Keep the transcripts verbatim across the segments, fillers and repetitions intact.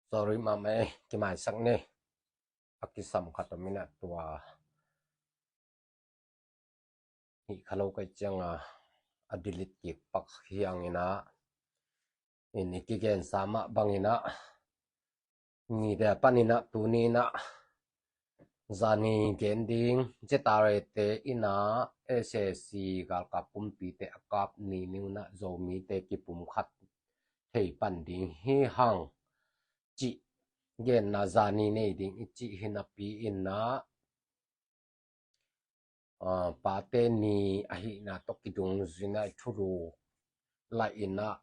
Sorry mahmah ei, kimaisak ni. A kisam khat om in ah tua hih kha lo ka hih ciangin a delete kik pak hi hang in ah, in i kigensa mah bang in ah, nidang pan in ah tuni in ah zani gen ding, Z R A te in ah S A C galkap kumpite a kap ni ni un ah Zomite kipumkhat thei pan ding hi hang cih genna zani nei ding i cih hi napi in ah, ah, Pate Ni ahihna tawh kidungzui in ah i thulu laih in ah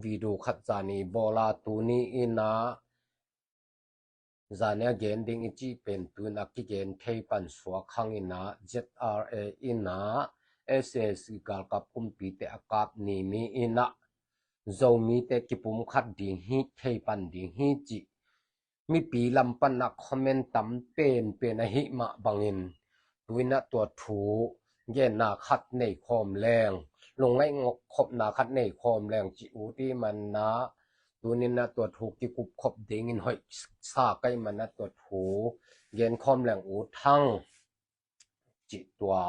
video khat zani bawl a, tuni in ah zani a gen ding i cih pen tu in ah kigen thei pan suak hang in ah Z R A in ah S A C galkap kumpite a kap ni ni in ah Zomite kipumkhat ding hi, thei pan ding hi cih mipi lam pan ah comment tam penpen ahih mah bangin tu in ah tua thu genna khat nei khawm leng, lungngaih khopna khat nei khawm leng cih ut i hih man ah, tuni in ah tua thu kikup khop dingin hoih sa ka hih man ah tua thu gen khawm leng ut hang cih tua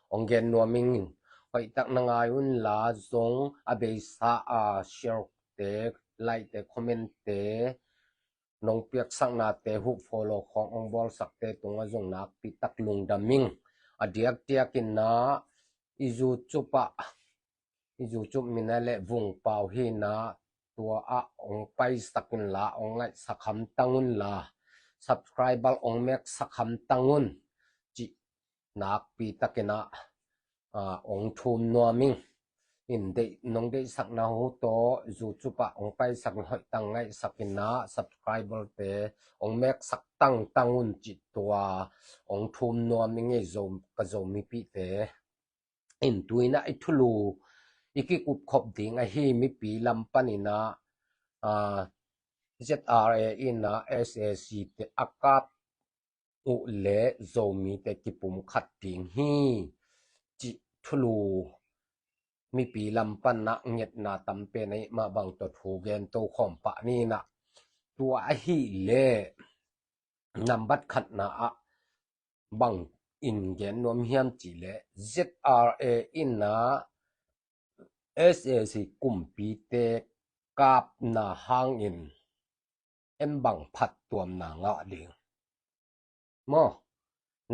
hong gen nuam ing. Hoih tak na ngai un la, zong a beisa a share te, like te, comment te nong piaksaknate, huh follow khawng hong bawlsakte tungah zong nakpi tak lungdam ing. A diakdiak in ah i YouTube ah, i YouTube min ah leh Vung Pau hi in ah, tua ah hong paisak in la, hong ngaihsak hamtang un la, subscriber hong meksak hamtang un cih nakpi tak in ah, ah, hong thum nuam ing. In deih, nong deihsakna uh tawh YouTube ah hong paisak in hoih tak ngaihsak in ah, subscriber te hong meksak tangtang un cih tua hong thum nuam ing ei, Zo, ka Zomipihte. In tu in ah i thulu i kikup khop ding ahi, mipi lam pan in ah, ah, Z R A in ah S A C te a kap uh leh Zomite kipumkhat ding hi cih thulu mipi lam pan ah ngetna tam pen ahih mah bang tua thu gen to khawm pah ni in ah, tua ahih leh nambat khatna ah bang in gen nuam hiam cih leh Z R A in ah S A C kumpite kapna hangin en bang phattuamna ngah ding. Maw,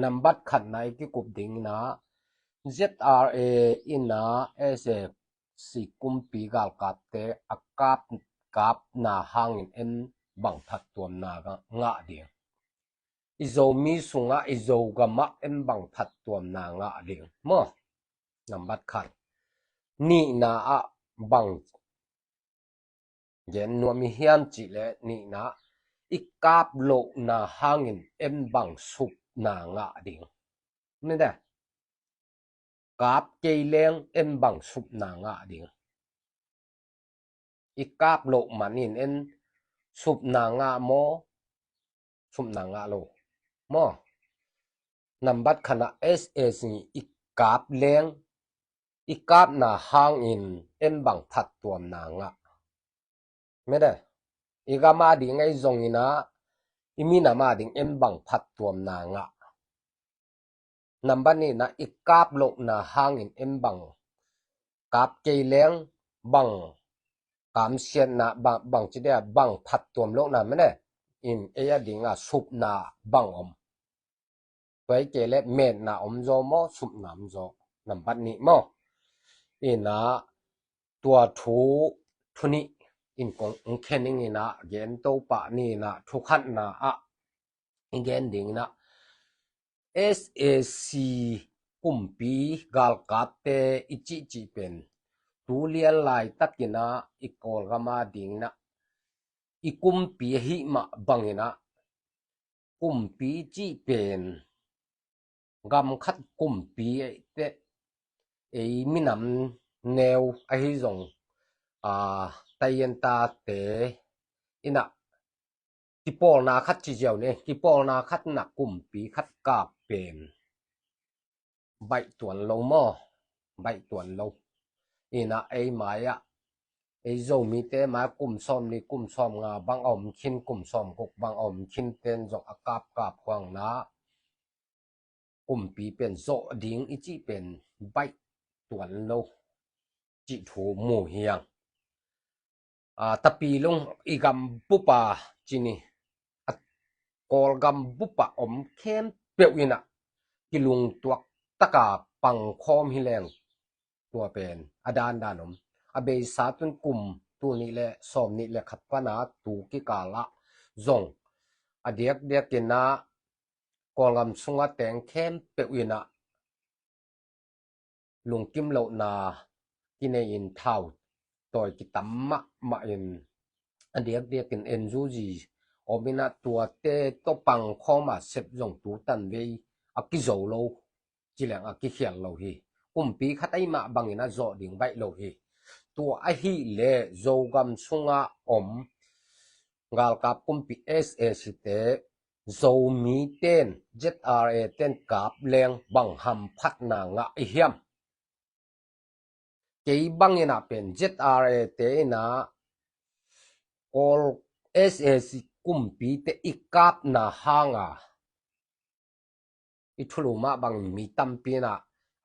nambat khatna i kikup ding in ah Z R A in ah S A C kumpi galkapte a kap, kapna hangin en bang phattuamna ngah ding. I Zomi sungah, i Zogam ah en bang phattuamna ngah ding. Maw, nambat khat. Nihna ah bang gen nuam i hiam cih leh, nihna, i kap lohna hangin en bang supna ngah ding. Ni de. Kap kei leng en bang supna ngah ding. I kap loh manin en supna ngah maw, supna ngah lo maw? Nambat khatna S A C i kap leng, i kapna hangin en bang phattuamna ngah. Mede, i gam ading ahi zongin ah, i minam ading en bang phattuamna ngah. Nambat nihna, i kap lohna hangin en bang, kap kei leng bang kamsiatna, bang, bang ci dia, bang phattuam lohna mene. In ei ading ah supna bang om. Tua hi kei leh metna om zaw maw, supna om zaw. Nambat nih maw? In ah tua thu, thu nih in kong khen ing in ah, gen to pah ni in ah, thu khatna ah i gen ding in ah, S A C kumpi galkapte i cihcih pen tu lian laitakin ah i Kawlgam ading in ah i kumpi ahih mah bangin ah, kumpi cih pen gam khat kumpi eite, ei minam neu ahi zong, a, taienta te in ah kipawlna khat ci ziau ni, kipawlna khat in ah kumpi khat kap pen baih tuan lo maw, baih tuan lo. In ah ei mai ah ei Zomite mah kum sawm nih, kum sawm nga bang a om khin, kum sawm guk bang a om khin ten zong a kapkap huangna kumpi pen zawh ding i cih pen baih tuan lo cih thu mu hiang. A, Tapilung i gam bupa cini, a, Kawlgam bupa om khempeuh inah kilungtuak taka pangkhawm hi leng tua pen a dandan om. A beisa tun kum tul nih le sawm nih le khat pana tu kikalah zong a diakdiak inah Kawlgam sunga teng khempeuh inah lungkim lohna kinei in thau tawi kitam mahmah in a diakdiakin N U G om inah tuate tawh pangkhawma sep zong tu tanvei a kizo lo, ci leng a kikhial lo hi. Kumpi khat ahi mah bangin a zawh ding baih lo hi. Tua ahih leh Zogam sunga om galkap kumpi S A C te Zomiten Z R A ten kap leng bang hamphatna ngah i hiam? Kei bangin ah pen Z R A te inah Kawl S A C kumpite i kapna hanga i thulu mah bangin mi tampi inah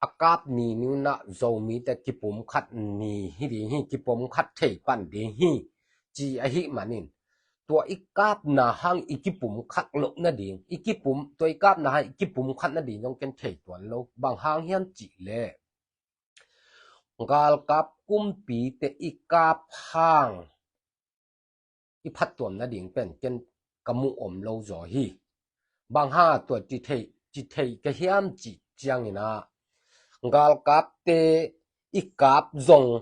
a kap ni ni unah Zomite kipumkhat ni hi ding hi, kipumkhat thei pan ding hi, ci ahih manin tua i kapna hang i kipumkhat loh nading, i kipum, tua i kapna hang i kipumkhat nading zong ken thei tuan lo. Bang hang hiam cih leh galkap kumpite i kap hang i phattuam nading pen ken ka muh om lo zaw hi. Bang hanga tua ci thei, ci thei ka hiam cih ciangin ah galkapte i kap zong,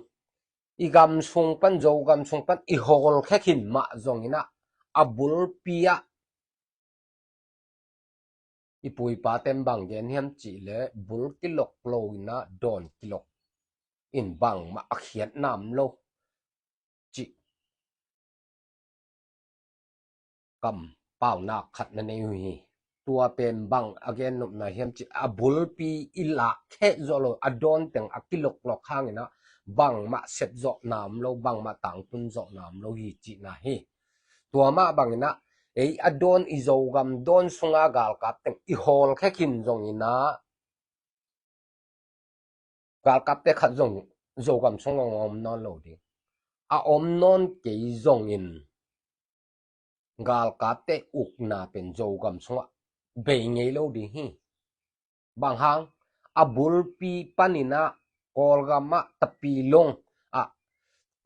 i gam sung pan, Zogam sung pan i hawlkhia khin mah zongin ah a bulpi ah i pu i paten bang gen hiam cih leh bul kilok lo inah dawn kilok in bangmah a khiatna om lo cih kam paunak khat na nei uh hi. Tua pen bang a gen nopna hiam cih a bulpi i lah kheh zawh lo, a dawn teng a kiloklok hang inah bangmah sep zawhna om lo, bangmah tangtun zawhna om lo hi cihna hi. Tua mah bangin ah ei a dawn, i Zogam dawn sunga galkap teng i hawlkhia khin zongin ah galkapte khat zong Zogam sungah om nawn lo ding. A om nawn kei zongin galkapte ukna pen Zogam sungah bei ngei lo ding hi. Bang hang, a bulpi panin ah Kawlgam ah Tapilung ah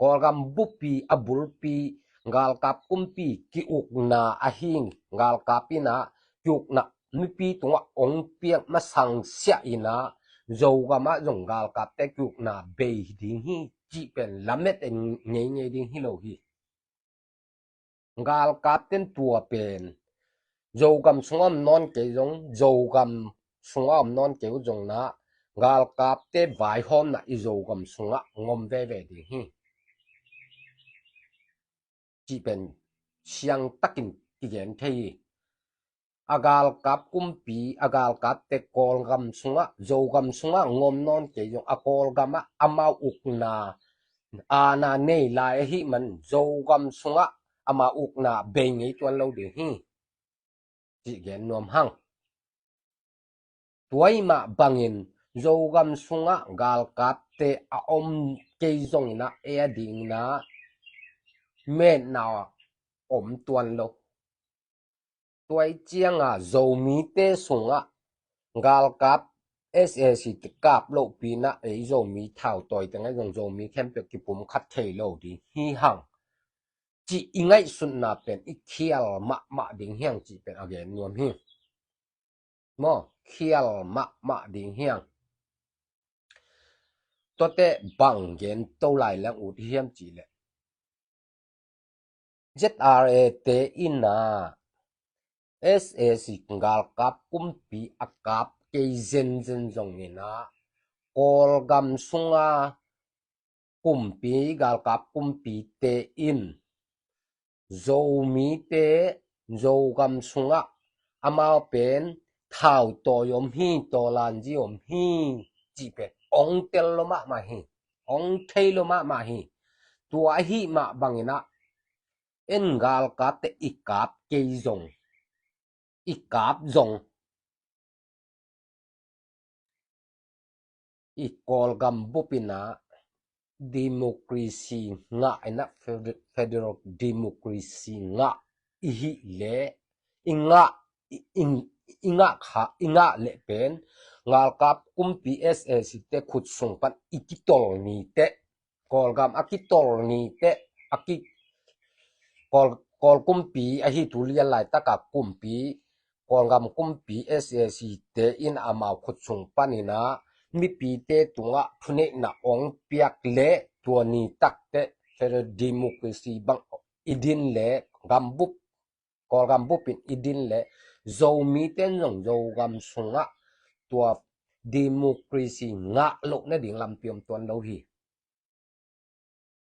Kawlgam bupi a bulpi galkap kumpi ki-ukna ahi, galkap inah ki-ukna mipi tungah ong piak masang siah inah Zogam ah zong galkapte ki-ukna bei ding hi cih pen lamet en ngeingei ding hi lo hi. Galkapten tua pen Zogam sungah om nawn kei zong, Zogam sungah om nawn kei uh zong inah galkapte vaihawmna i Zogam sungah ngom veve ding hi cih pen siangtakin kigen thei hi. A galkap kumpi, a galkapte Kawlgam sungah, Zogam sungah ngom nawn kei zong, a Kawlgam ah amau ukna aana nei lai ahih man Zogam sungah amau ukna bei ngei tuan lo ding hi cih gen nuam hang. Tua ahih mah bangin Zogam sungah galkapte a om kei zongin ah ei a dingin ah metna om tuan lo. Tua i cianga Zomite sungah galkap S A C te kap lohpi inah ei Zomi thautawi teng ah zong Zomi khempeuh kipumkhat thei lo ding hi hang cih i ngaihsutna pen i khial mahmah ding hiang cih pen a gen nuam hi. Maw, khial mahmah ding hiang. Tuate bang gen to lai leng ut hiam cih leh Z R A te inah S A C galkap kumpi a kap kei zenzen zongin ah Kawlgam sunga kumpi, galkap kumpite in Zomite Zogam sungah amau pen thautawi om hi, tawlanzi om hi cih pen ong tel lo mahmah hi, ong thei lo mahmah hi. Tua ahi mah bangin ah, en galkapte i kap kei zong, i kap zong, i Kawlgam bupin ah democracy ngah in ah, fed-, federal democracy ngah i hih leh, i ngah, i, i, i ngah kha, i ngah leh pen, galkap kumpi S A C te khut sung pan i kitol ni teh, Kawlgam a kitol ni teh, a ki, Kawl, Kawl kumpi ahi tu lian laitaka kumpi, Kawlgam kumpi S A C te in amau khut sung panin ah mipite tungah thuneihna ong piak leh tua ni takteh federal democracy bang i din leh gambup, Kawlgam bupin i din leh Zomite in zong Zogam sungah tua democracy ngah loh nading lampi om tuan lo hi.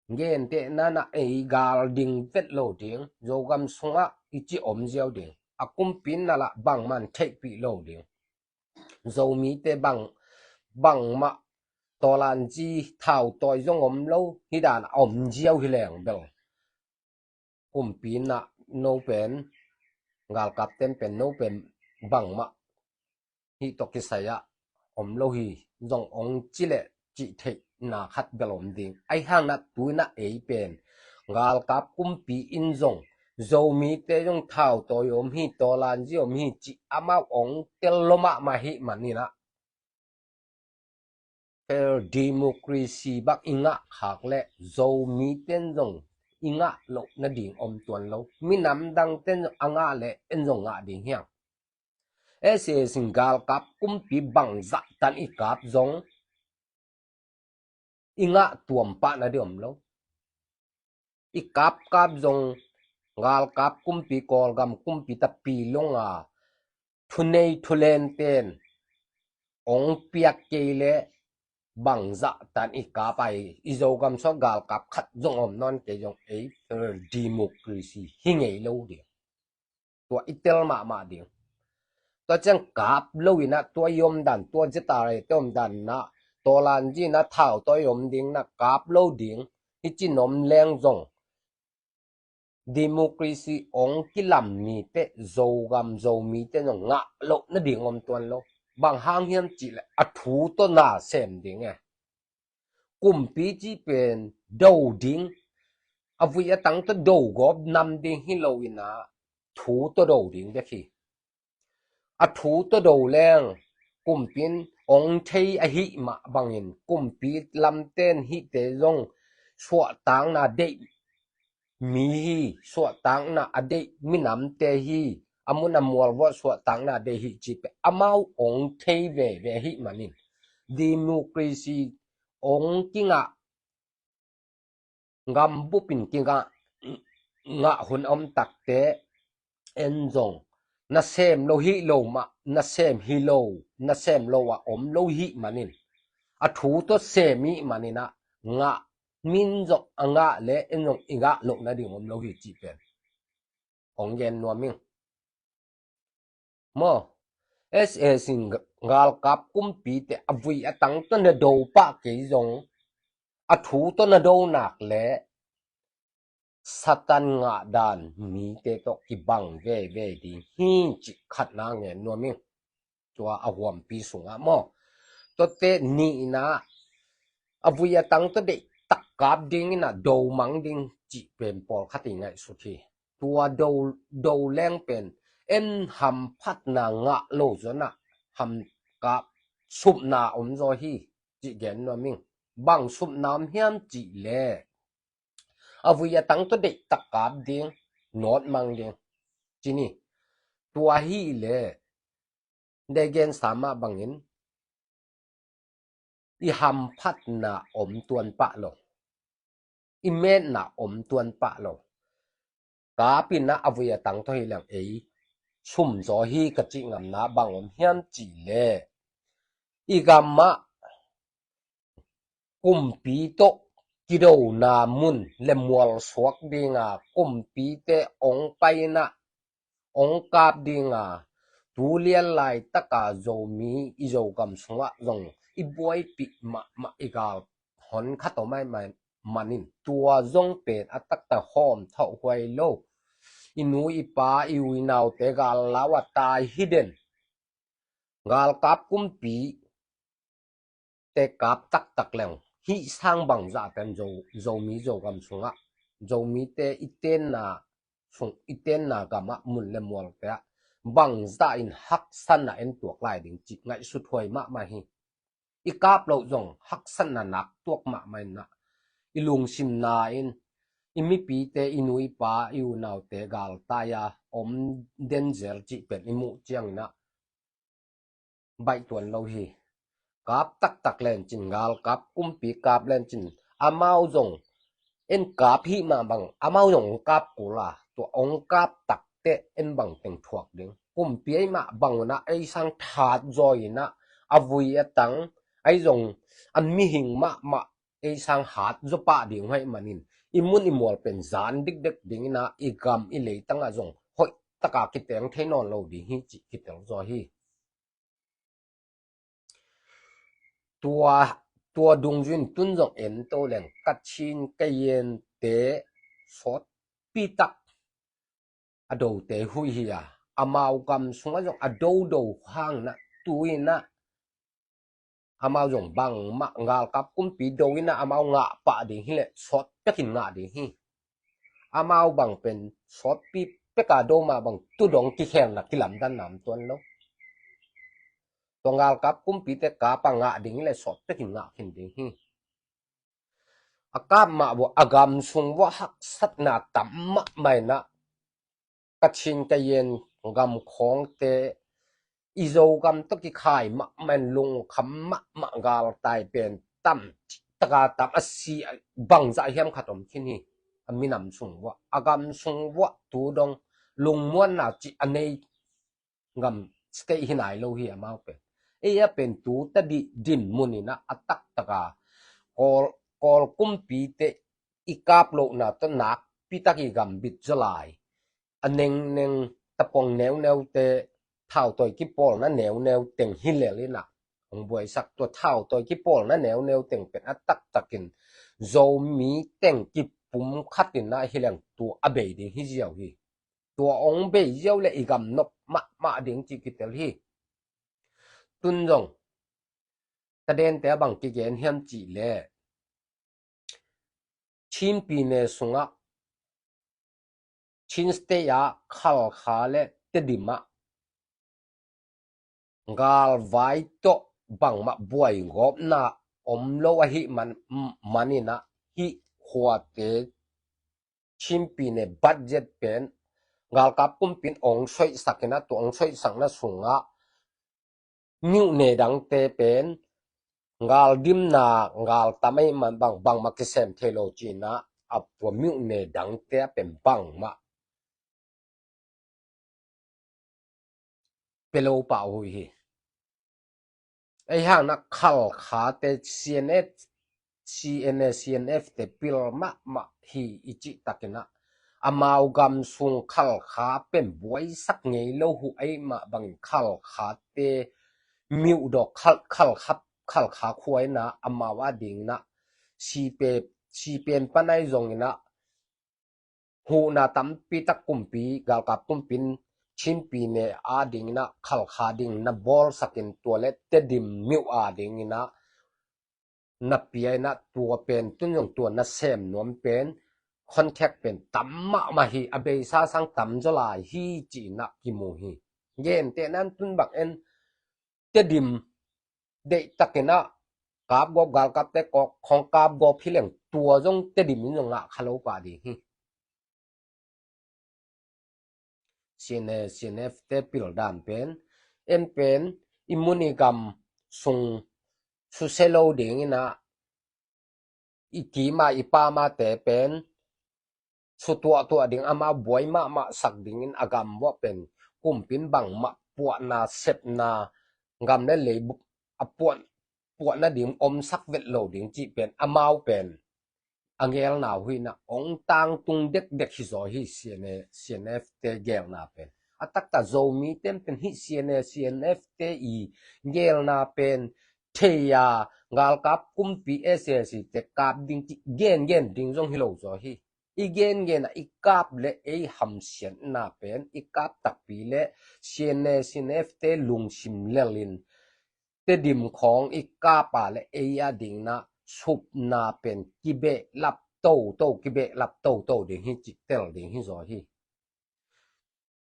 Gentehna in ah ei gal ding vet lo ding, Zogam sungah i ci om ziau ding, a kumpi in na lah bangman theihpih lo ding. Zomite bang, bangmah tawlanzi thautawi zong om lo, hih dan a om ziau hi leng bel, kumpi in ah no pen, galkapten pen no pen bangmah hih tawh kisai ah om lo hi zong ong ci leh cih theihna khat bel om ding. Ahi hang in ah tu in ah ei pen galkap kumpi in zong Zomite zong thautawi om hi, tawlanzi om hi cih amau ong tel lo mahmah hi manin ah federal democracy bang i ngah khak leh Zomite in zong i ngah loh nading om tuan lo. Minam dangte in zong a ngah leh en zong ngah ding hiang. S A C in galkap kumpi bangzah tan i kap zong i ngah tuam pah nading om lo. I kapkap zong galkap kumpi, Kawlgam kumpi tapi longa thunei thulenten ong piak kei leh bangzah tan i kap ai, i Zogam sungah galkap khat zong om nawn kei zong ei federal democracy hi ngei lo ding. Tua i tel mahmah ding. Tua ciang kap lo in ah tua i omdan, tua Z R A te omdan in ah tawlanzi in ah thautawi om ding in ah kap lo ding. Hih ci-in om leng zong democracy ong kilam ni teh Zogam Zomite zong ngah loh nading om tuan lo. Bang hang hiam cih leh a thu tawh na sem ding e. Kumpi cih pen do ding, a vui a tang tawh do gawp nam ding hi lo in ah thu tawh do ding bek hi. A thu tawh do leng kumpi in ong thei ahi mah bangin kumpi lamten hihte zong suahtakna deih mi hi, suahtakna a deih minamte hi, a mun a mual vuah suahtakna deih hi cih pen amau ong thei veve ahi manin democracy ong kingah, gambupin kingah, ngah hun om takteh en zong nasem lo hi lo mah, nasem hi lo, nasem lo a om lo hi manin, a thu tawh sem hi manin ah ngah, min zong a ngah leh en zong i ngah loh nading om lo hi cih pen ong gen nuam ing. Maw, S A C in galkap kumpite a vui a tang tawh na do pah kei zong, a thu tawh na do nak leh Satan ngah dan mite tawh kibang veve ding hi cih khatna ngen nuam ing. Tua a huampi sungah maw. Tuate nihna, a vui a tang tawh deihtak kap ding in ah do mang ding cih pen pawlkhat i ngaihsut hi. Tua do, do leng pen en hamphatna ngah lo zong ah, ham kap supna om zaw hi cih gen nuam ing. Bang supna om hiam cih leh a vui a tang tawh deihtak kap ding, nawt mang ding. Ci ni, tua hi leh, dei gensa mah bangin, i hamphatna om tuan pah lo, i metna om tuan pah lo. Kap in ah a vui a tang tawh hi leng ei sum zaw hi ka cih ngamna bang om hiam cih leh, i gamah kumpi tawh kidona mun le mualsuak dinga kumpite ong pai in ah, ong kap dinga, tu lian laitaka Zomi i Zogam sungah zong i buaipih mahmah i gal hon khat om ahi mai, manin tua zong pen a taktak hawm thawh huai lo. I nu i pa i u i naute gal lau a tai hi den. Galkap kumpi te kap taktak leng hih sang bangzah ten Zo, Zomi Zogam sungah, Zomite i tenna sung, i tenna gamah mun le mualte ah bangzah in haksatna en tuak lai ding cih ngaihsut huai mahmah hi. I kap loh zong haksatna nak tuak mahmah inah, i lungsimna in i mipite, i nu i pa, i unaute galtai a om den zel cih pen i muh cianginah baih tuan lo hi. Kap taktak lencin, galkap kumpi kap lencin, amau zong en kap hih mah bang amau zong ong kap kul a, tua ong kap takte en bang teng thuak ding. Kumpi ei mah bang unah ei sang that zaw inah a vui a tang, ei zong a mihing mahmah ei sang hat zaw pah ding huai manin i mun i mual pen zan dikdek ding inah i gam i leitangah zong hoih taka kiteng thei nawn lo ding hi cih kitel zaw hi. Tua, tua dungzui in tun zong en to leng Kachin Kayente sawtpi tak a dote huih hi a, amau gam sungah zong a dodo hang inah tu inah amau zong bangmah galkap kumpi do inah amau ngah pah ding hileh sawt pekin ngah ding hi. Amau bang pen sawtpi peka do mah bang tu dong kikhelna kilamdanna om tuan lo. Tua galkap kumpite kap a ngah ding hileh sawt pekin ngah khin ding hi. A kap mah vua a gam sung vua haksatna tam mahmah inah Kachin Kayen gam khawngte i Zogam tawh kikhai mahmah in lungkham mahmah galtai pen tam taka tam a si bangzah hiam khat om khin hi. A minam sung vua, a gam sung vua tu dong lungmuanna cih a nei gam state hi nai lo hi amau pen. Ei a pen tu tadih dinmun inah a taktaka Kawl, Kawl kumpite i kap lohna tawh nakpi tak i gam bit zaw lai. A nengneng tapong neuneute thautawi kipawlna neuneu teng hi lel inah hong buaisak, tua thautawi kipawlna neuneu teng pen a taktakin Zomi teng kipum khat inah hi leng tua a bei ding hi ziau hi. Tua ong bei ziau le i gam nop mahmah ding cih kitel hi. Tun zong tadente a bang kigen hiam cih le Chin pyine sungah Chin State ah Khalkha le Tedim ah galvai tawh bangmah buai gawpna om lo ahih man, maninah hih khuate Chin pyine budget pen galkap kumpin ong soihsak inah tua ong soihsakna sungah myone dangte pen galdimna galtam ahih man bang, bangmah kisem thei lo cinah a tua myone dangte a pen bangmah pia lo pah uh hi. Ei hangna Khalkhate C N F, C N A, C N F te pil mahmah hi i cih takinah amau gam sung Khalkha pen buaisak ngei lo uh ahih mah bangin Khalkhate myone dawh Khal, Khalkha, Khalkha khua inah amau a dinginah sipe, sipen panai zonginah huhna tampi tak kumpi, galkap kumpin Chin pyine a dinginah Khalkha ding na bawlsakin tua le Tedim myone a dinginah na pia inah tua pen tun zong tua na sem nuam pen contact pen tam mahmah hi, a beisa sang tam zaw lai hi cinah kimu hi. Gentehna in tun bang en Tedim deihtakinah kapgawp galkapte kawk khawng kapgawp hi leng tua zong Tedim in zong ngah kha lo pah ding hi. C N A, C N F te pildan pen en pen i mun i gam sung susia lo dinginah i kima i pamate pen sutuahtuah ding, amau buai mahmah sak dingin a gam vuah pen kumpin bangmah puahna sepna gam le lei a puah, puahna ding omsak vet lo ding cih pen amau pen a gelna uh inah ong tangtung dekdek hi zaw hi. C N A, C N F te gelna pen a taktak Zomi ten pen hih C N A, C N F te i gelna pen thei a, galkap kumpi S A C te kap ding cih gengen ding zong hi lo zaw hi. I gengen a i kap le ei hamsiatna pen, i kap takpi le C N A, C N F te lungsim lelin Tedim khawng i kap a le ei a dingin a supna pen kibehlap toto, kibehlap toto ding hi cih tel ding hi zaw hi.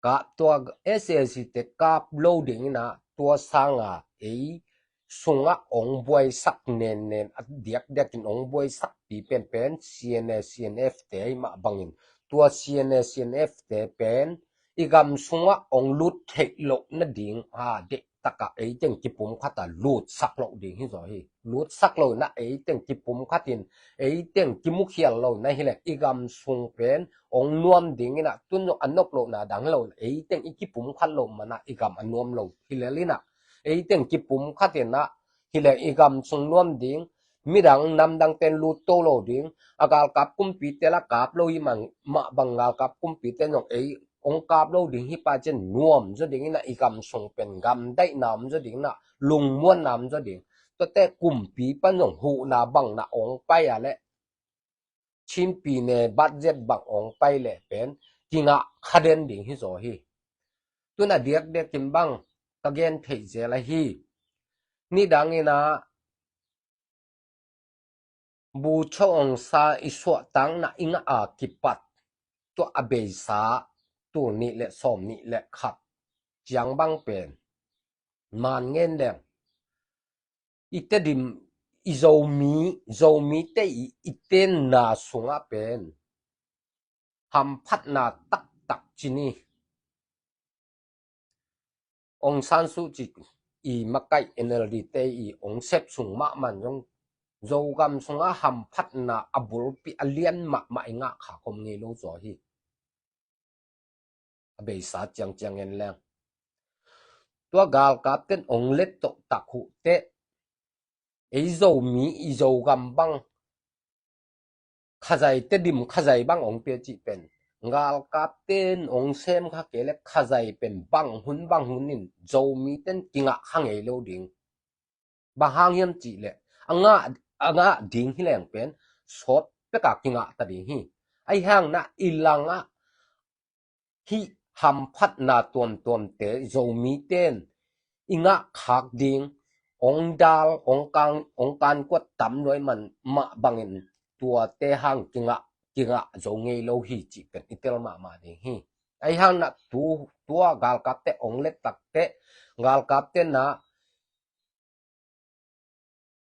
Ka tua S A C te kap lo dingin a tua sanga ei sungah ong buaisak nennen a diakdiakin ong buaisakpi penpen C N A, C N F te ahi mah bangin tua C N A, C N F te pen i gam sungah ong lut theih loh nading a deih takah eiteng kipumkhat a lutsak loh ding hi zaw hi. Lutsak lo na eiteng kipumkhatin eiteng kimukhial lo na hileh i gam sung pen ong nuam dingin a tun zong a nop lohna dang lo na eiteng i kipumkhat loh mana i gam a nuam lo hilel in a eiteng kipumkhatin a hileh i gam sung nuam ding midang namdang ten lut to lo ding a galkap kumpi te la kap lo hi mah bang galkap kumpi ten zong ei ong kap lo ding hi pa cin nuam zaw dingin a i gam sung pen gamdaihna om zaw dingin a lungmuanna om zaw ding. Tuate kumpi pan zong huhna bangna ong pai a le Chinpi ne budget bang ong pai le pen kingah kha den ding hi zaw hi. Tun a diakdiakin bang ka gen theih zel ahi. Nidangin a bucho ong sa i suahtakna i ngah a kipat tua a beisa tul nih le sawm nih le khat ciang bang pen man ngen leng i Tedim i Zomi, Zomite i, i tenna sungah pen hamphatna taktak ci ni. Aung San Suu Kyi i makaih N L D te i ong sep sung mahmah zong Zogam sungah hamphatna a bulpi a lian mahmah i ngah kha khom ngei lo zaw hi. A beisa ciangciang en leng tua galkap ten ong let toh tak huh teh ei Zomi i Zogam bang khazai Tedim khazai bang ong pia cih pen galkap ten ong sem kha kei le khazai pen bang hun bang hun in Zomi ten kingah kha ngei lo ding. Bang hang hiam cih leh a ngah, a ngah ding hi leng pen sawt peka kingah ta ding hi. Ahi hang na i langah hih hamphatna tuamtuamte Zomi ten i ngah khak ding ong dal ong kan, ong kankuat tam luai man mah bangin tuate hang kingah, kingah zo ngei lo hi cih pen i tel mahmah ding hi. Ahi hang na tu, tua galkapte ong let takte galkapte na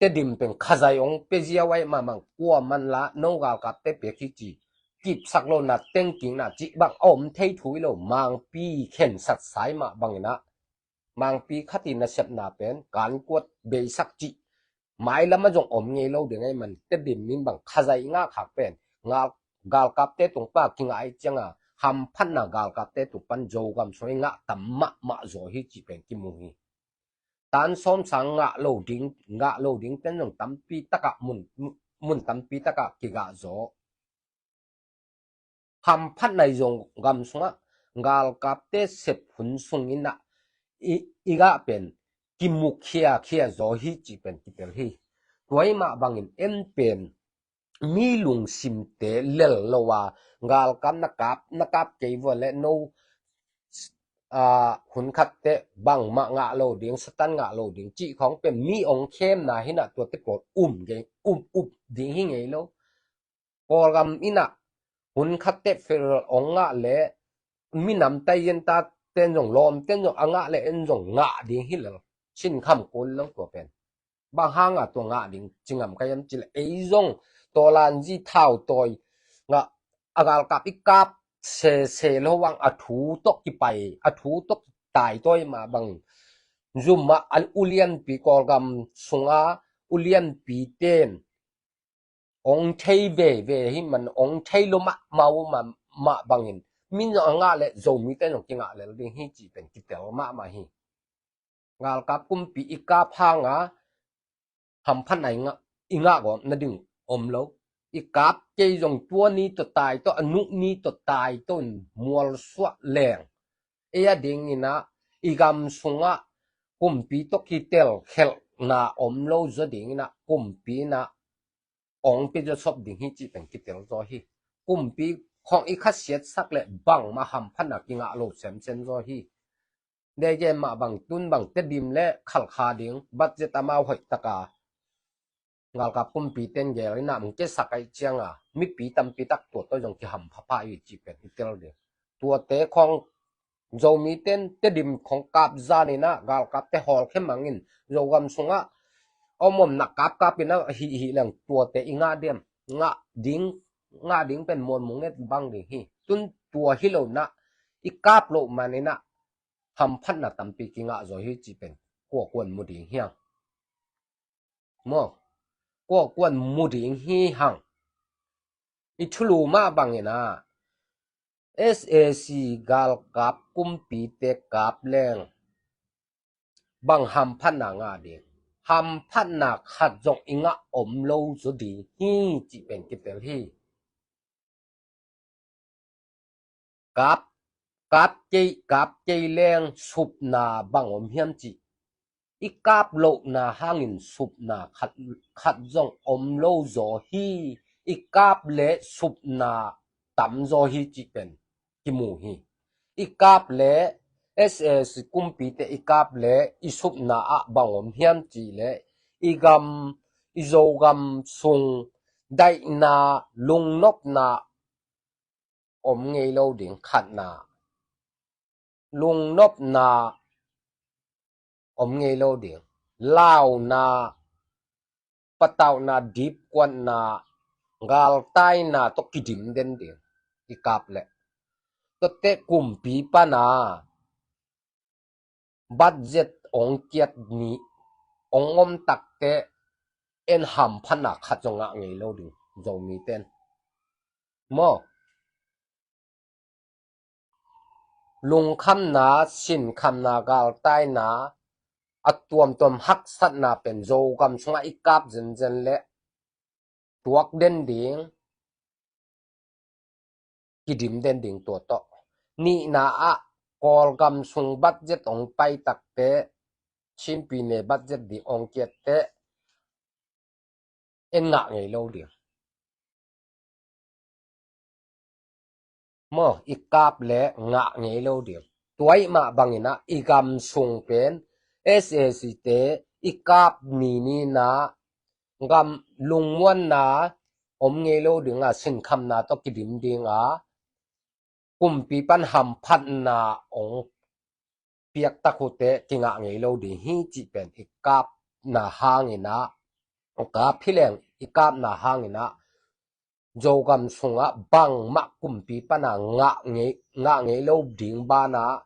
Tedim pen khazai ong pia ziau ai mahmah kua man la no galkapte pia khi ci kipsak lo na tengkingna cih bang a om thei thu hi lo. Mangpi khensat sai mah bangin a mangpi khat i nasepna pen kankuat beisak cih mailam a zong om ngei lo ding ai man Tedim min bang khazai i ngah khak pen ngal galkapte tung pa kingah ai cianga hamphatna galkapte tung pan Zogam sung i ngah tam mahmah zaw hi cih pen kimu hi. Tan sawm sang ngah lo ding, ngah lo ding ten zong tampi takah mun, mun tampi takah kigah zaw. Hamphatna i Zogam sungah galkapte sep hun sungin a i, i gah pen kimukhia khia zaw hi cih pen kitel hi. Tua i mah bangin en pen mi lungsimte lel lo a galkap na kap, na kap kei vua le no a hun khatte bangmah ngah lo ding, Satan ngah lo ding cih khawng pen mi ong khemna hi na tuate pawl um ngei, um up ding hi ngei lo. Kawlgam in a hun khatte federal ong ngah le minam tai yen ta ten zong lawm ten zong a ngah le en zong ngah ding hi lo. Cin kham kul lo tua pen. Bang hanga tua ngah ding ci ngam ka hiam cih leh ei zong tawlanzi thau tawi ngah a galkap i kap sese lo vang a thu tawh kipai, a thu tawh kitai tawi mah bang zumah an ulianpi Kawlgam sunga ulianpi ten ong thei veve hi man ong thei lo mahmah uh mah, mah bangin min zong a ngah le Zomite zong kingah lel ding hi cih pen kitel mahmah hi. Galkap kumpi i kap hanga hamphatna i ngah, i ngah gawp nading om lo. I kap kei zong tua ni tawh tai tawh a nuh ni tawh tai tawh in mualsuah leng ei a dingin a i gam sungah kumpi tawh kitel khelh na om lo zaw ding in ah kumpi in ah ong pia zaw sop ding hi cih pen kitel zaw hi. Kumpi khawng i khasiatsak leh bangmah hamphatna kingah lo semsem zaw hi. Dege mah bang tun bang Tedim leh Khalkha ding budget amau hoih taka galkap kumpite in gel in ah hong kiasak ahih ciang a mipi tampi tak tua tawh zong kihampha pah hi cih pen i tel ding. Tuate khawng Zomite in Tedim khawng kap zan in ah galkapte hawlkhia mang in Zogam sungah om om na kapkap in ah hih hih leng tuate i ngah diam? Ngah ding, ngah ding pen muanmung et bang ding hi. Tun tua hi lo in ah i kap loh man in ah hamphatna tampi kingah zaw hi cih pen kua kuan mu ding hiam? Maw, kua kuan mu ding hi hang? I thulu mah bang in ah SAC galkap kumpite kap leng bang hamphatna ngah ding? Hamphatna khat zong i ngah om lo zaw ding hi cih pen kitel hi. Kap, kap kei, kap kei leng supna bang om hiam cih? I kap lohna hangin supna khat, khat zong om lo zaw hi. I kap leh supna tam zaw hi cih pen kimu hi. I kap leh SAC kumpite i kap leh i supna ah bang om hiam cih leh i gam, i Zogam sung daihna, lungnopna om ngei lo ding, khatna. Lungnopna om ngei lo ding. Launa, patauhna, dipkuatna, galtaina tawh kidim den ding i kap leh. Tuate kumpi pana budget ong kiat ni ong om takte en hamphatna khat zong ngah ngei lo ding Zomite in. Maw, lungkhamna, sinkhamna, galtaina, a tuamtuam haksatna pen Zogam sungah i kap zenzen leh tuak den ding, kidim den ding tua tawh. Nihna ah Kawlgam sung budget ong pai takte, Chin pyine budget ding ong kiatte en ngah ngei lo ding. Maw, i kap leh ngah ngei lo ding. Tua ahih mah bangin ah i gam sung pen SAC te i kap ni ni in ah gam lungmuanna om ngei lo ding a, sinkhamna tawh kidim ding a, kumpi pan hamphatna ong piak tak uh teh kingah ngei lo ding hi cih pen i kapna hangin ah, kap hi leng i kapna hangin ah Zogam sungah bangmah kumpi pana ngah ngei, ngah ngei lo ding banah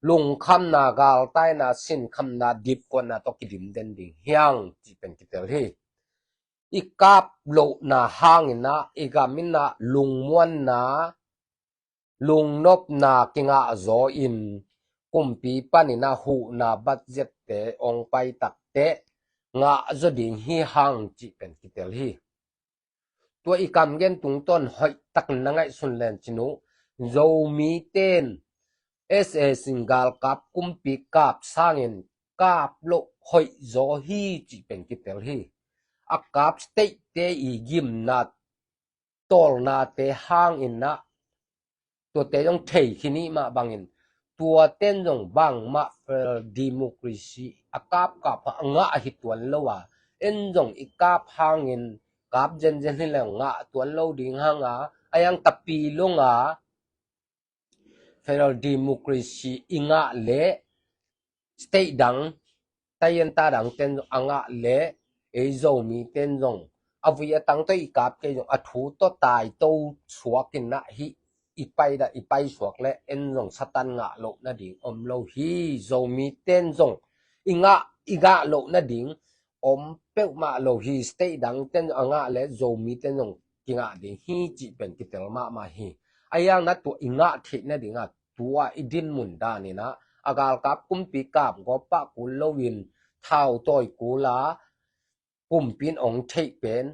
lungkhamna, galtaina, sinkhamna, dipkuatna tawh kidim den ding hi hang cih pen kitel hi. I kap lohna hangin ah i gam in ah lungmuanna, lungnopna kingah zaw in kumpi panin ah huhna budget te ong pai tak teh ngah zaw ding hi hang cih pen kitel hi. Tua i kam gen tungtawn hoih takin na ngaihsun len cin uh, Zomite in SAC in galkap kumpi kap sangin kap loh hoih zaw hi cih pen kitel hi. A kap state te i gimna tawlnate hangin ah tuate zong thei khin i hih mah bangin tuate in zong bangmah federal democracy a kapkap a ngah hi tuan lo a, en zong i kap hangin kap zenzen hi leng ngah tuan lo ding hang a, a yang tapi lung a federal democracy i ngah leh state dang, taienta dang ten zong a ngah leh ei Zomite in zong a vui a tang tawh i kap kei zong a thu tawh taito suak in ah hih i pai dah i pai suak leh en zong Satan ngah loh nading om lo hi. Zomite in zong i ngah, i ngah loh nading om peuhmah lo hi. State dang ten a ngah leh Zomite in zong kingah ding hi cih pen kitel mahmah hi. A yang na tua i ngah theih nading a tua i dinmun dan in ah a galkap kumpi kap gawp pah kul loin thau tawi kul a kumpi in ong theih pen,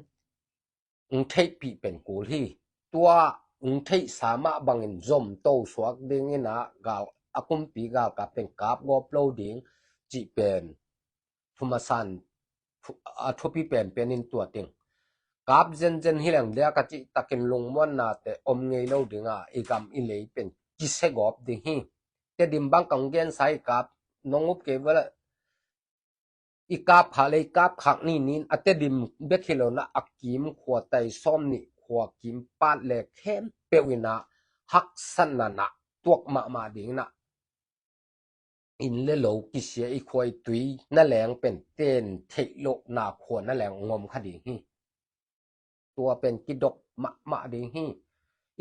ong theihpih pen kul hi. Tua ong theihsa mah bangin zomto suak ding in ah gal, a kumpi galkap pen kap gawp lo ding cih pen thumasa in a thupi penpen in tua teng kap zenzen hi leng dia ka cih takin lungmuannate om ngei lo dinga i gam i lei pen kisiagawp ding hi. Tedim bang kong gensa i kap nong up kei vala i kap khak le i kap khak ni nin a Tedim bek hi lo na a kim khua tai sawm nih khua kim pat le khempeuh ina haksatna na tuak mahmah ding ina inn le lo kisia i khua i tui na leng pen ten theih loh na khua na leng ngom kha ding hi. Tua pen kidok mahmah ding hi.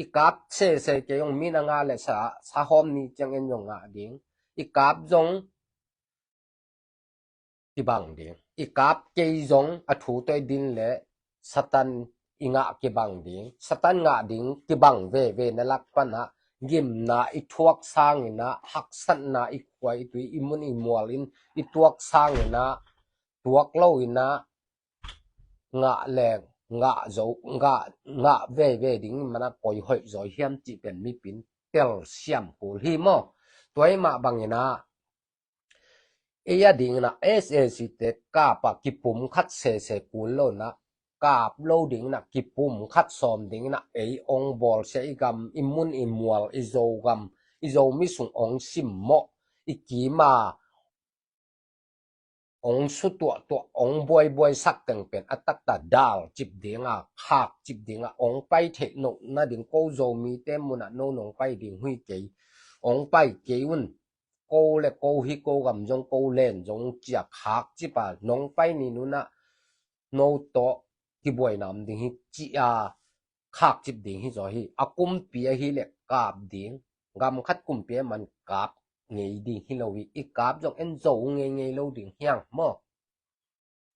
I kap sese kei ong min a nga le sa sa hawm ni ciang en zong ngah ding. I kap zong kibang ding. I kap kei zong a thu toi din le Satan i ngah kibang ding. Satan ngah ding kibang veve na lak pana gimna i thuak sangina haksatna i khua i tui i mun i mual in i tuak sangina tuak lo ina ngah leng ngah zo ngah ngah veve ding mana koi hoih zoi hiam cih pen mipin tel siam kul hi maw? Tua i mah bangina ei a dingina S A C te kapa kipum khat sese kul lo na kap lo dingina kipum khat sawm dingina ei ong bawlsia i gam i mun i mual i zo gam i zo mi sung ong simmawh i kima ong sutuahtuah ong buaibuai sak teng pen a takta dal cip dinga khak cip dinga ong pai theih no nading ko Zomite munah no nong pai ding hui kei ong pai kei un ko le ko hi ko gam zong ko len zong cia khak cipa nong pai ni nunah no tawh kibuaina om ding hi cia khak cip ding hi zaw hi. A kumpi ahi le kap ding gam khat kumpi a man kap ngei ding hi lo hi. I kap zong en zo ngei ngei lo ding hiang maw?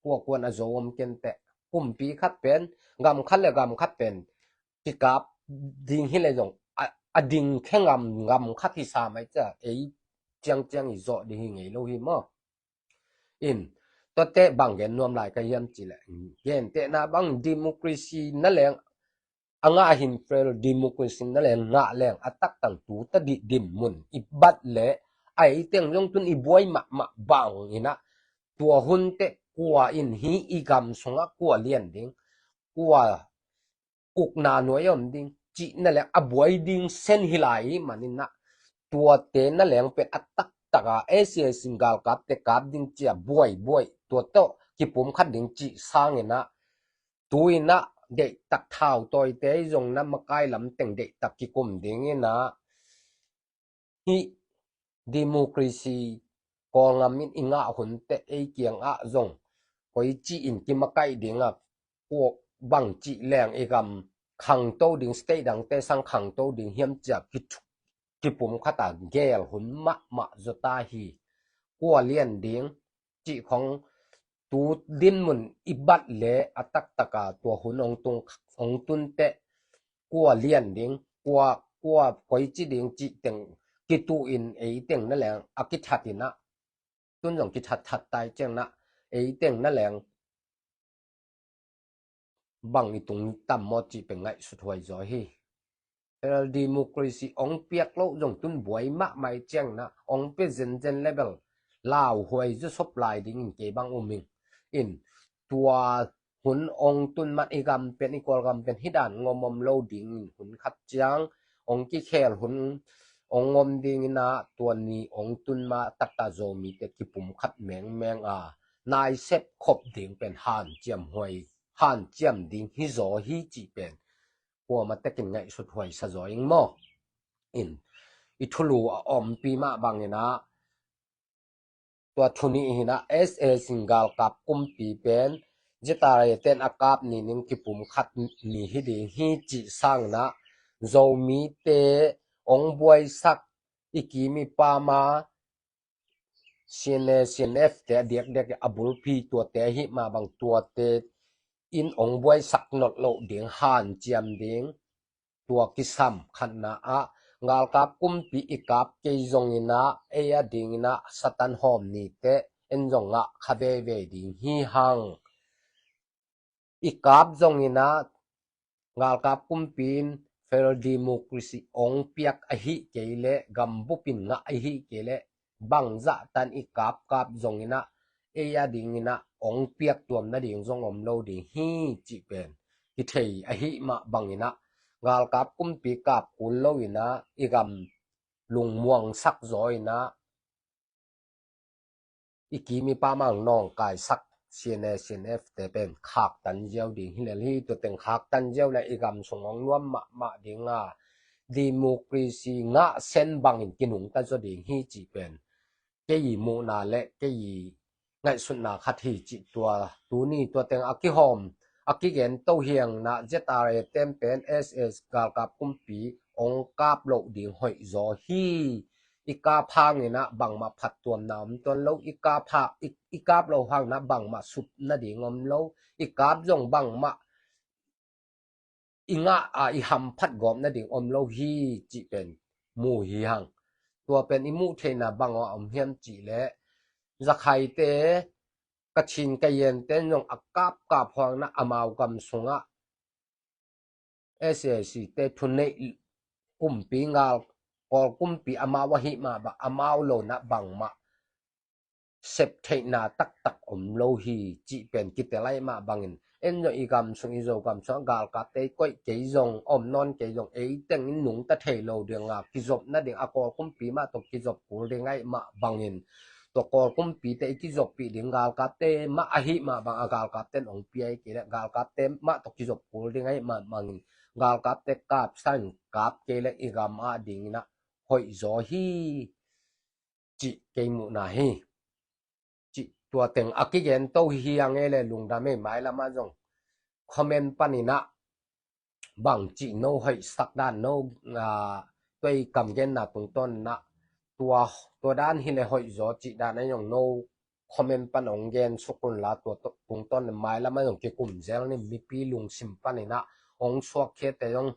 Kuakuan a zo om kenteh kumpi khat pen gam khat le gam khat pen kikap ding hi le zong a ding khe ngam gam khat hi sa mai ca ei ciangciang i zawh ding hi ngei lo hi maw? In tuate bang gen nuam lai ka hiam cileh gentehna bang democracy na leng a ngah hin fel democracy na leng ngah leng a taktang tu ta dih dim mun i bat le a ei teng zong tun i buai mahmah bang ina tua hun teh kua in hi i gam sungah kua lian ding kua ukna nuai om ding cih na leng a buai ding sen hi lai i manina tuate na leng pen a taktaka S A C galkapte kap ding cia buai buai tua tawh kipum khat ding cih sangina tuina deihtak thau tawite zong na makai lam teng deihtak kikum dingina hi democracy kawlngam in i ngah hun teh ei kiangah zong koi ci in kimakaih dingah kuak bang cih leng i gam khangto ding state dangte sang khangto ding hiam cia kipum khata gel hun mahmah zawta hi. Kua lian ding cih khong tu dinmun i bat le a taktaka tua hun ong tung ong tun teh kua lian ding kua kua koi ci ding cih teng kitu in ei teng na leng a kithat inah tun zong kithat that tai ciangna ei teng na leng bang i tung tam maw cih pe ngaihsut huai zaw hi. Federal democracy ong piak loh zong tun buai mahmah i ciangna ong pe zenzen level lau huai zu sop lai dingin kei bang uming in tua hun ong tun man i gam pen i kawlgam pen hi dan ngom om lo dingin hun khat ciang ong kikhel hun ong ngom dingina tua ni ong tun ma takta Zomite kipum khat mengmeng a naisep khop ding pen hanciam huai hanciam ding hi zaw hi cih pen kuama tekin ngaihsut huai sa zaw ing maw? In i thulu a ompi mah bangina tua thuni hina S A C galkap kumpi pen Z R A ten a kap ni ning kipum khat ni hi ding hi cih sangna Zomite ong buaisak i kimi pama C N A, C N F te a diakdiak a bulpi tuate ahi mah bang tuate in ong buaisak nolh loh ding hanciam ding tua kisam khatna ah galkap kumpi i kap kei zongina ei a dingina Satan hawm nite en zong ngah kha veve ding hi hang. I kap zongina galkap kumpi in federal democracy ong piak ahi kei le gambupin ngah ahi kei le bangzah tan i kap kap zongina ei a dingin ah hong piak tuam nading zong om lo ding hi cih pen kithei ahih mah bangin ah galkap kumpi kap kul lo in ah i gam lungmuangsak zaw in ah i kim i pam ah nawngkaisak C N A, C N F te pen khaktan ziau ding hi lel hi. Tua teng khaktan ziau le i gam sung hong nuam mahmah ding a, democracy ngah sen bangin kinungta zaw ding hi cih pen kei i muhna le kei i ngaihsutna khat hi cih tua tuni tua teng a kihawm a kigen to hiang na Z R A te pen S S galkap kumpi hong kap loh ding hoih zaw hi. I kap hangin ah bangmah phattuamna om tuan lo, i kap ha, i, i kap lo hangin ah bangmah sup nading om lo, i kap zong bangmah i ngah a i hamphat gawp nading om lo hi cih pen mu hi hang. Tua pen i muh theihna bang aw a om hiam cih leh Zakhaite, Kachin Kayente zong a kap kap hangin ah amau gam sungah S A C te thuneih kumpi ngal Kawl kumpi amau ahih mah bang amau lo in ah bangmah sep theihna taktak om lo hi cih pen kitel ahih mah bangin en zong i gam sung i Zogam sungah galkapte i koih kei zong om nawn kei zong ei teng in nungta thei lo ding a kizop nading a Kawl kumpi mah tawh kizop kul ding ahih mah bangin tua Kawl kumpite i kizoppih ding galkapte mah ahih mah bang a galkapte in hong pia i kei leh galkapte mah tawh kizop kul ding ahih mah bangin galkapte kap sa in kap kei leh i gam a dingin ah hoih zaw hi cih kei muhna hi. Cih tua teng a kigen to hi hang e le lungdam e. Mailam ah zong comment panin ah bang cih no hoih sak dan no, ah, tua i kam genna tungtawn in ah tua, tua dan hi le hoih zaw cih dan a zong no comment pan hong gen suk un la tua tungtawn in mailam ah zong kikum zel ni. Mipi lungsim panin ah hong suak khiate zong,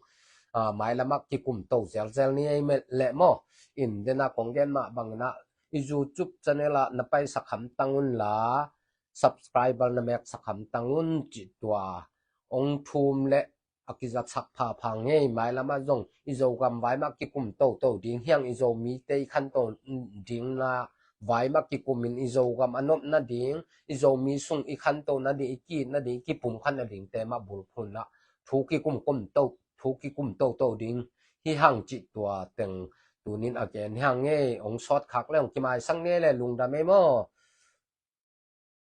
ah, mailam ah kikum to zelzel ni ei leh maw. In den ah kong gen mah bangin ah i YouTube channel ah na paisak hamtang un la subscriber na meksak hamtang un cih tua hong thum le a kizatsak phapha ngei. Mailam ah zong i Zogam vai mah kikum toto ding hi hang. I Zomite i khanto ding na vai mah kikumin i Zogam a nop nading, i Zomi sung i khanto nading, i ki-it nading, i kipumkhat nadingte mah bulphuh in ah thu kikum kum to, thu kikum toto ding hi hang cih tua teng tunin a gen hi hang ngei. Hong sawt khak le hong kimaisak ngei le lungdam e maw.